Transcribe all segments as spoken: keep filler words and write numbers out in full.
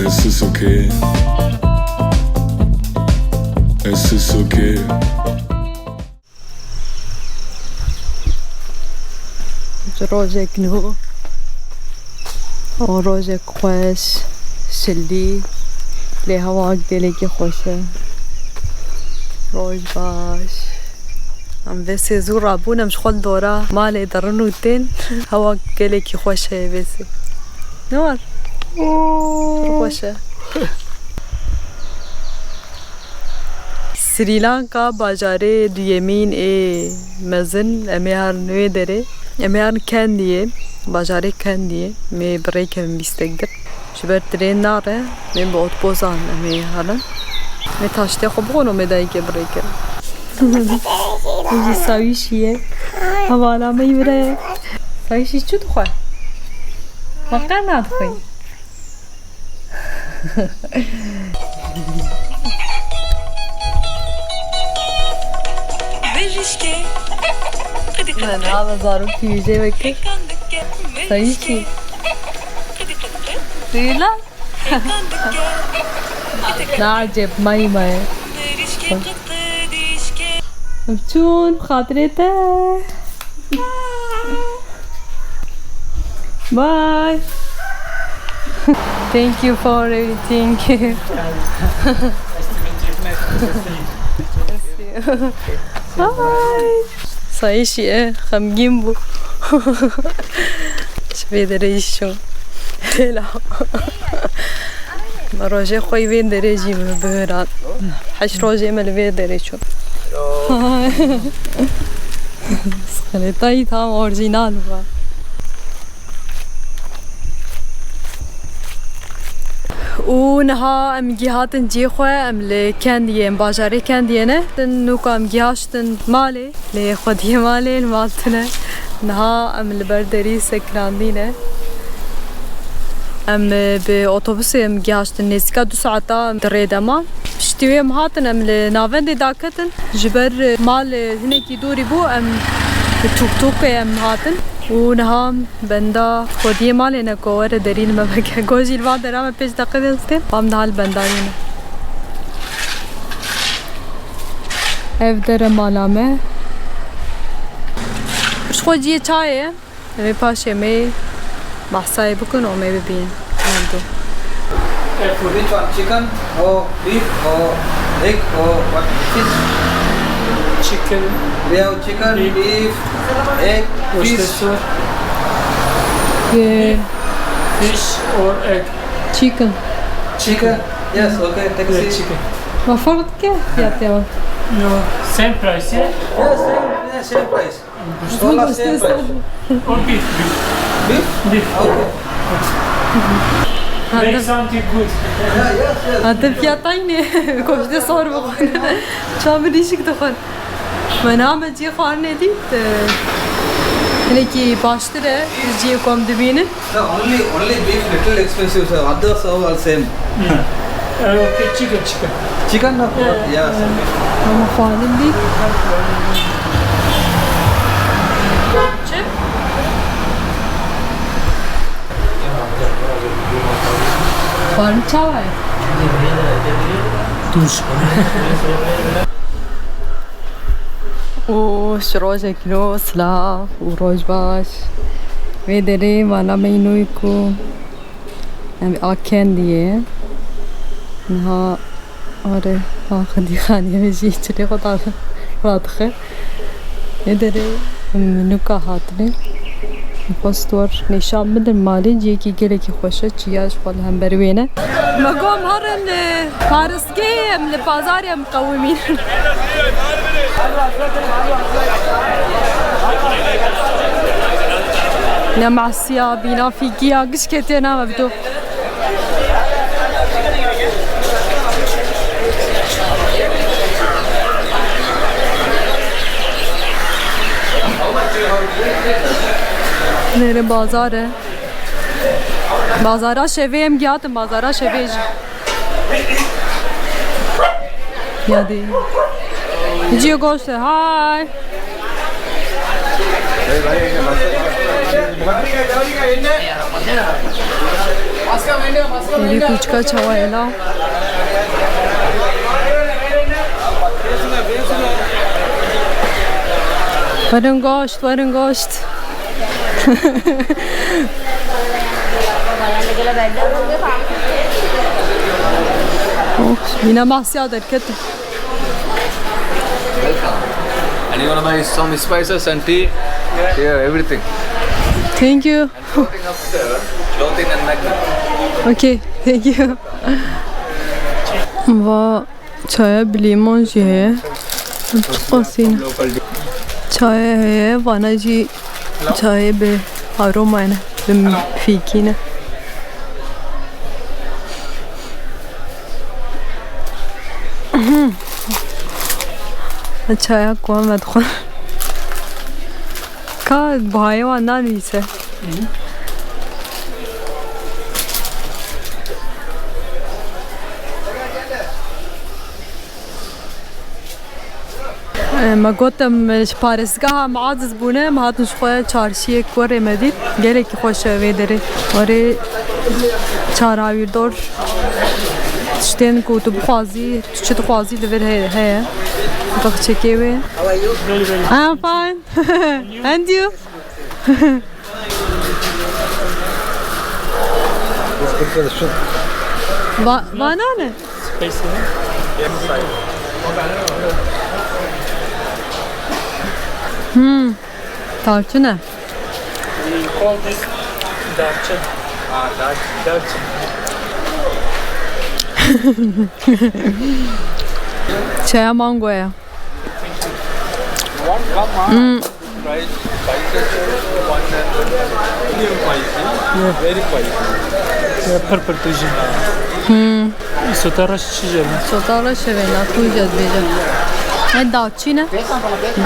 Es ist okay. Es ist okay. Ji rojek nû û rojek xweş, şilî, lê hewa gelekî xweş e. Roj baş. Em vê sê zû rabûn, em ji xwe li dora malê derin û tên. Hewa gelekî xweş heye vê sê. Ne war? Pir xweş e. Sri Lanka bajarê duyemîn ê mezin, em ê herin wê derê. Em ê herin Kendiyê, bajarê Kendiyê. Em ê bi rê kevin bîstek dir. Ji ber tirên nare, em ê bi otobozan em ê herin. Em ê taştê xwe bixwin û em ê dayikê bi rê kevin. Ji Sawîşî ye. Hevala me yî vire ye. Sawîşî çi dixwe? Xwe qe nadixwe. Min hala zarokî wîjê vekir. Sayî kî? Duyla? Ne acep, may may. Çûn, xatirê te. Bye. Thank you for everything. Bye. Sayişî e, xemgîn bû. Ji vê derê jî çû. Têla. Me rojê xwe yî vê derê jî bihira. Heşt rojê me li vê derê çû. Skeleta yî tam orjînal bû. Û niha em gî hatin cihê xwe, em li Kendiyê, em bajarê Kendiyê ne. Nûka em gî haştin malê, lê xwediyê malê li mal tune. Niha em li ber derî sekirandî ne. Em, e, bi otobusê em gî haştin, nêzîka du saeta em di rê de man. Piştî wê em hatin, em li navendê daketin. Ji ber, e, mal, e, hinekî dûrî bû, em bi tûktûkê em hatin. Û niha benda xwediyê malê ne ku were derî li me veke. Go jî li van dera me pênc deqe dê distê. Em niha li benda yê ne. Ev dere mala me. Ji xwe cihê çayê ye. Em ê paşê me behsayê bikin û me bibînin. Mendo. Uh, for which one? Chicken or beef or egg or what? Fish? Chicken. We have chicken, beef, egg, fish. Goştê sor. Yeah. Fish or egg? Chicken. Chicken? Yes, okay, take a seat. Yeah, chicken. Ma ferq dike fiyatê wan? No, same price, yeah? Yeah, same, yeah, same price. Wala same price. Or beef, beef. Beef? Beef. Okay. Make something good. Yeah, yes, yes. Hadi fiyat aynı. Goştê sor bixwin. Çawa min dîşik dixwin. Me niha me cihê xwarinê dît, e, hinekî baştir e, ji cihê ku em dibînin. No, only, only beef little expensive, sir. Others are all same. Yeah. Uh, okay, chicken, chicken. Chicken, no? Yeah, yeah, sir. Ama xwarin dît. Çi? Xwarin çawa ye? Tûj. Û ji rojek nû silav û roj baş. Vê derê mala me yî nû yî ku em a Kendiyê. Niha are ha xwedî xaniyê me jî çirê xwe da radixe. Ê derê em nûka hatine. Xwest we nîşan bidin malê, cihekî gelekî xweş e, çiya ji xwe li hember wê ne. Me got em herin, e, Parisgehê, em li bazarê em qewimînin. Ne masiya, bîna fîkiya, giş ketiye nava bi to. Nêre bazar e. Bazara şevê em gihatin, bazara şevê jî. Ya dê. Cî goşt e. Hay. Erê kûçika çawa hêla. Werin goşt, werin goşt. Oh, mîna mahsiya derket. Welcome. And you wanna buy some spices and tea? Yeah, everything. Thank you. Clothing upstairs, clothing and magnet. Okay, thank you. Va çaya bi lîmon jî heye. Çi qasî ne. Çaya heye, vana jî çayê bi aroma ne, bi fîkî ne. Çaya ku em vedixwin. Ka bihayê wan nanivîse. E, me got em ji parêzgeha me aciz bûne, me hatin ji xwe çarşiyek werê me dît. Gelekî xweş e vê derê. Werê çarawîrdor tiştên ku tu bixwazî, tu çi dixwazî li vir he-, heye. Baxçekê wê. I'm fine. And you? Va-, vana ne? Hmm. Tarçın ne? We call this darçın. Ah, darçın. Darçın. Çaya mangoya. One cup, ah. Hmm. Price, prices, one and one. Medium price, huh? Yeah. Very price. Yeah, purple tujin. Hmm. Sotara şişe. Sotara şişe, na kuja dibêje. Ne daçî ne?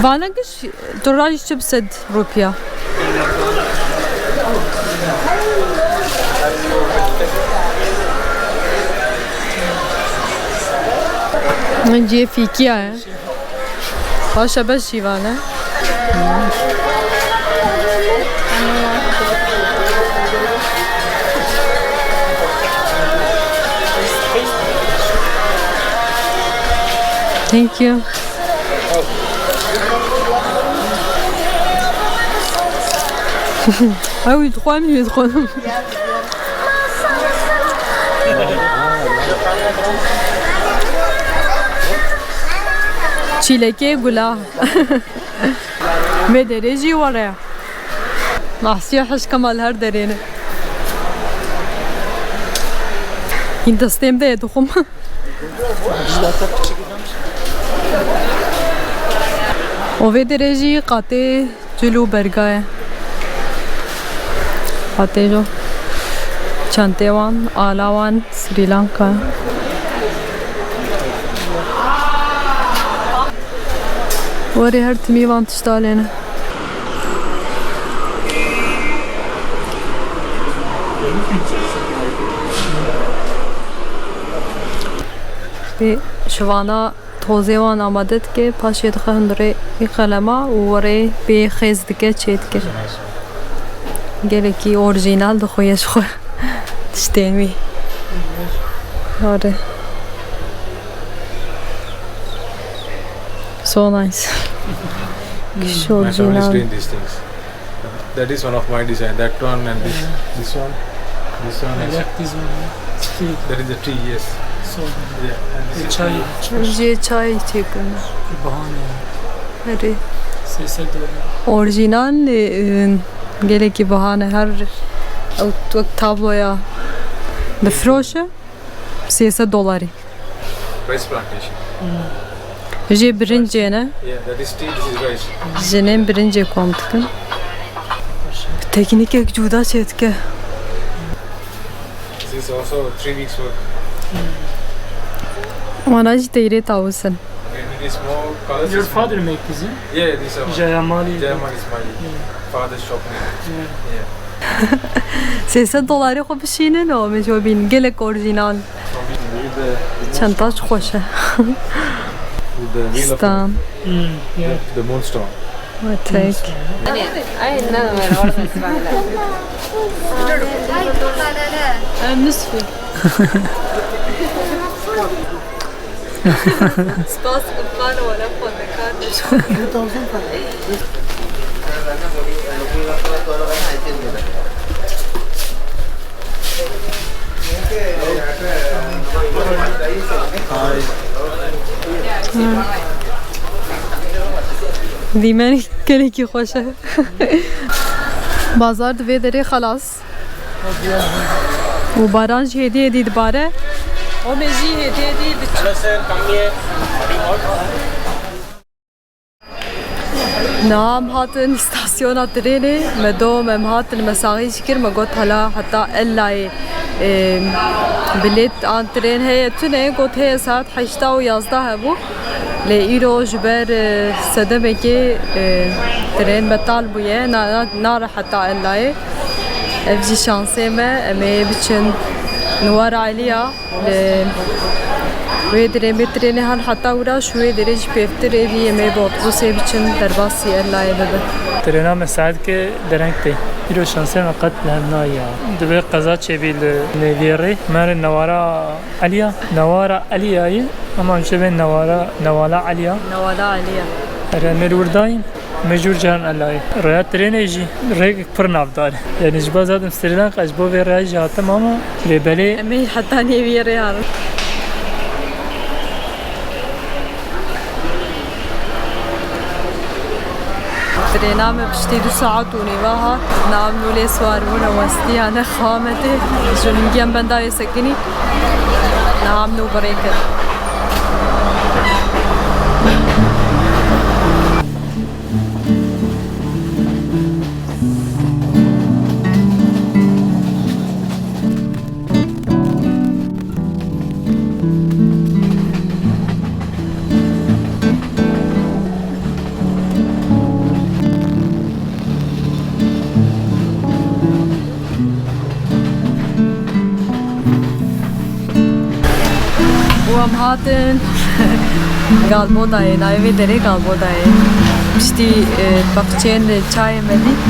Vana giş, tu rajî çi bi sed rûpya. Cihê fîkiya ye. Paşa beş şîvan e. Thank you. Ay, wî dixwem, wî dixwem. Çîlekê gula. Vê derê jî were. Mahsiya hişka mal her derê ne. Hîn destê min de ye dixwim. O vê derê jî qatê Cil û berga ye. Hatê jo. Çentê wan, ala wan Sri Lanka. Werê her timî van tişta lê ne. Pê şivana Tozê wan amade dike, paşê dixe hundirê wî qelema û werê pê xêz dike, çê dike. Gelekî orjînal dixuye ji xwe tiştên wî. Are. So nice. Giş orjînal. My family is doing these things. That is one of my design. That one and this, yeah, this one, this one. I and like this one. Tea. That is the tea, yes. So, yeah, and this is çay. Cê çay çêkirin. Bahane. Herê. Sê sed dolar. Orjînal, e, gelekî bahane her ew wek tabloya difroşe. Sê sed dolarî. Rice plantation. Jê birincê ne? Yeah, that is tea, this is rice. Jinên birincê kom dikin. Teknîkek cuda çêdike. This is also three weeks work. Wana jî teyrê tawis in. Again, it is more colors. Your father make this, eh? Yeah, these are mine. Jayamali. Jayamali is mine. Yeah. Father's shop name. Yeah. Yeah. Sê sed dolarê xwe bişînin û em ê ji we bînin. Gelek orjînal. Çenta çi xweş e. With the wheel of Stan. Mm, yeah. The, the moonstone. Tek. Ay, ne, ben orada İsmail'e. Em nisfî. Spas, kurban ola xwe kardeş. Dîmen gelekî xweş e. Bazar di vê derê xelas. Û baran jî hêdî hêdî dibare. Ome jî hêdî hêdî diçe. Niha em hatin stasyona trênê, me dom em hatin, me saxî jî kir, me got hala heta Ellayê, e, bilêt an trên heye tune, got heye saet heşta û yazdeh hebû. Lê îro ji ber, e, sedemekê, e, trên betal bûye, na, na, nare heta Ellayê. Ev jî şansê me, em ê biçin Nuwara Eliya. Li wê derê me trênê han heta wira, ji wê derê jî pêvtir ê dî em ê bi otobusê biçin derbasî Ellayê bibe. Trêna me saetke dereng tê. Îro şansê me qet li hev nayê ya. Divê qeza çêbî li nêviyê rê. Me rê newara Eliya. Newara Eliyayê, ama em çê bên newara, newala Eliya. Newala Eliya. Erê, em ê li wir dayîn. Me jûr caran Ellayê. Rêya trênê jî rêk pir navdar e. Yanî ji bo zaten Sri Lanka ji bo vê rêya jî hatim ama lê belê. Em ê heta nêviyê rê harin. Trêna me piştî du saet û nîva hat. Niha em nû lê siwar bûne, westiya ne xamete. Ji hingî em benda wê sekinî. Niha em nû birê kir. Û em hatin Galbodayê, navê vê derê Galbodayê. Piştî, e, baxçeyên çayê me dît.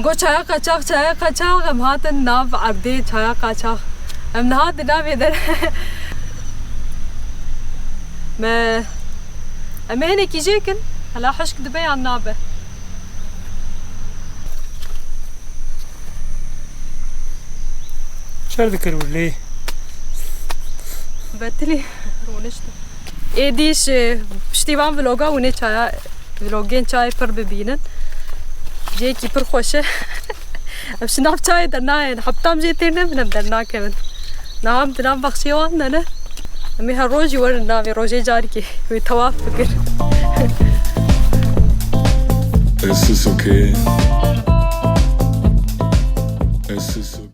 Go çaya qaçax, çaya qaçax, em hatin nav erdê çaya qaçax. Em niha di navê de. Me, em ê hinekî jê kin, hela hişk dibe yan nabe. Çer dikir wî lê? Betilî rûniştin. Êdî ji piştî van vloga hûn ê çaya, vlogên çayê pir bibînin. Cihekî pir xweş e. Em ji nav çayê dernayên, heptam jê têr nebin em dernakevin. Niha em di nav bexçeyê wan de ne. Em ê her rojî werin navê rojê carkê wê tewaf bikin. Is this okay?